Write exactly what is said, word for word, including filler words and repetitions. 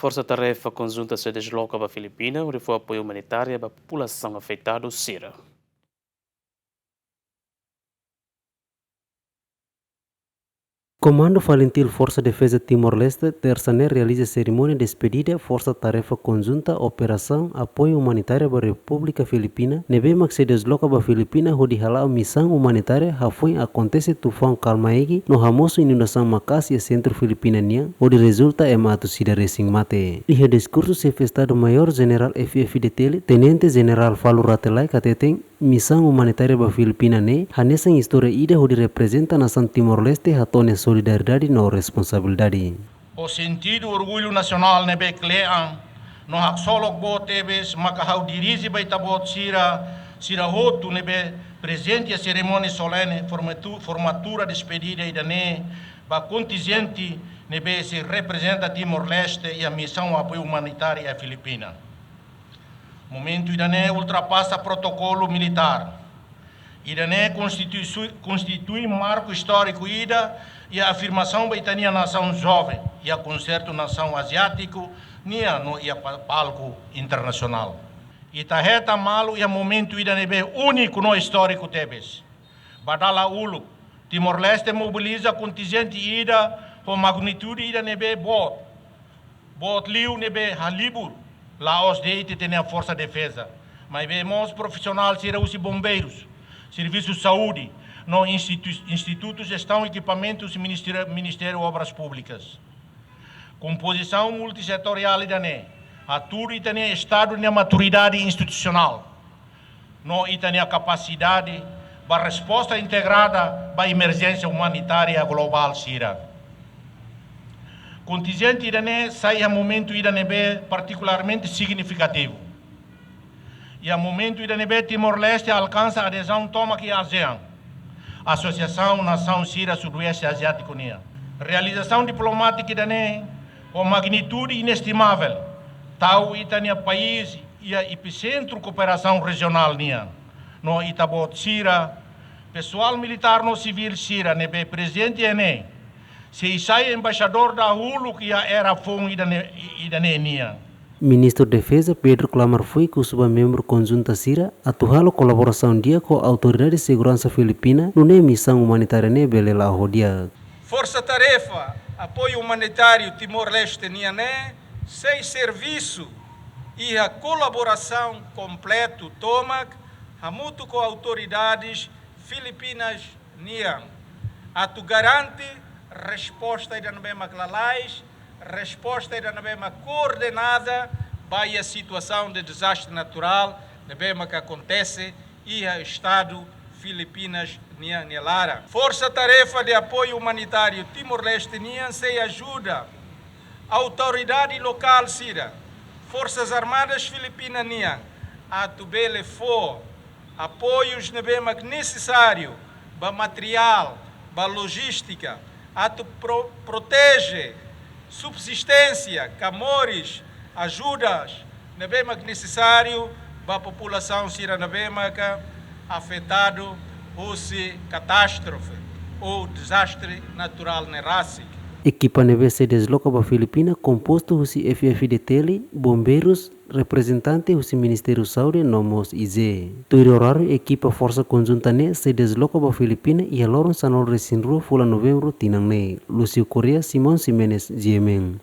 Forsa Tarefa Konjunta sei desloka ba Filipina, hodi fó apoiu umanitáriu ba populasaun afetadu sira. Komandu Falintil Forsa Defeza Timor-Leste, tersa ne'e realiza serimónia despedida Forsa Tarefa Konjunta Operasaun Apoiu Umanitáriu ba Repúblika Filipina, ne'ebé mak sei desloka ba Filipina hodi hala'o misaun umanitária hafoin akontese tufaun Karl Magee no hamosu inundasaun maka'as iha sentru Filipina nian, hodi rezulta ema atus ida resin mate. Iha diskursu Xefe Estadu Maiór Jenerál F-FDTL, Tenente Jenerál Falur Rate Laek hateten, misaun umanitária ba Filipina ne'e hanesan istória ida hodi reprezenta nasaun Timor-Leste hato'o nia solidariedade no responsabilidade. Ho sentidu orgullu nasionál ne'ebé kle'an no haksolok boot tebes maka ha'u dirije ba ita-boot sira, sira hotu ne'ebé prezente iha serimónia solene formatu-, formatura despedida ida-ne'e ba kontinjente ne'ebé sei reprezenta Timor-Leste iha misaun apoiu umanitáriu iha Filipina. Momentu ida-ne'e ultrapasa protokolu militár. Ida-ne'e konstitui-, konstitui marku istóriku ida iha afirmasaun ba ita-nia nasaun joven iha konsertu nasaun aziátiku nian no iha pa-, palku internasionál. Ita hetan malu iha momentu ida ne'ebé úniku no istóriku tebes. Ba dala uluk, Timor-Leste mobiliza kontinjente ida ho magnitude ida ne'ebé boot. Boot liu ne'ebé halibur, la'ós de'it ita-nia Forsa Defeza, maibé mós profisionál sira husi bombeirus, servisu saúde, no institu-, institutu jestaun ekipamentu husi Ministériu, Ministériu Obras Públikas. Kompozisaun multisetoriál ida-ne'e hatudu ita-nia Estadu nia maturidade institusionál no ita-nia kapasidade ba resposta integrada ba emerjénsia umanitária globál sira. Kontinjente ida-ne'e sai iha momentu ida ne'ebé partikularmente signifikativu. Iha momentu ida ne'ebé Timor-Leste alkansa adezaun tomak iha ASEAN, Asosiasaun Nasaun Sira Sudoeste Aziátiku nian. Realizasaun diplomátika ida-ne'e ho magnitude inestimável, tau ita-nia país iha episentru kooperasaun rejionál nian. No ita-boot sira, pesoál militár no sivíl sira ne'ebé prezente iha ne'e, sei sai embaixadór dahuluk iha era foun ida-ne'e, ida-ne'e nian. Ministru Defeza Pedro Clamart Fuica husu ba membru konjunta sira atu halo kolaborasaun di'ak ho autoridade seguransa Filipina, nune'e misaun umanitária ne'e bele la'o ho di'ak. Forsa Tarefa Apoiu Umanitáriu Timor-Leste nian ne'e sei servisu iha kolaborasaun kompletu tomak hamutuk ho autoridades Filipinas nian, atu garante resposta ida ne'ebé mak lalais, resposta ida ne'ebé mak koordenada ba iha situasaun de dezastre naturál ne'ebé mak akontese iha Estadu Filipinas nian nia laran. Forsa Tarefa de Apoiu Umanitáriu Timor-Leste nian sei ajuda autoridade lokál sira, Forsas Armadas Filipina nian, atu bele fó apoius ne'ebé mak nesesáriu ba materiál, ba lojístika, atu pro-, proteje subsisténsia, ka moris, ajudas ne'ebé mak nesesáriu ba populasaun sira ne'ebé mak afetadu husi katástrofe ou dezastre naturál ne'e rasik. Ekipa ne'ebé sei desloka ba Filipina kompostu husi F-FDTL, bombeirus, reprezentante husi Ministériu Saúde no mós I G. Tuir oráriu, ekipa forsa konjunta ne'e sei desloka ba Filipina iha loron sanulu-resin-rua fulan Novembru tinan ne'e. Lucio Correia, Simão Ximenes, G M N.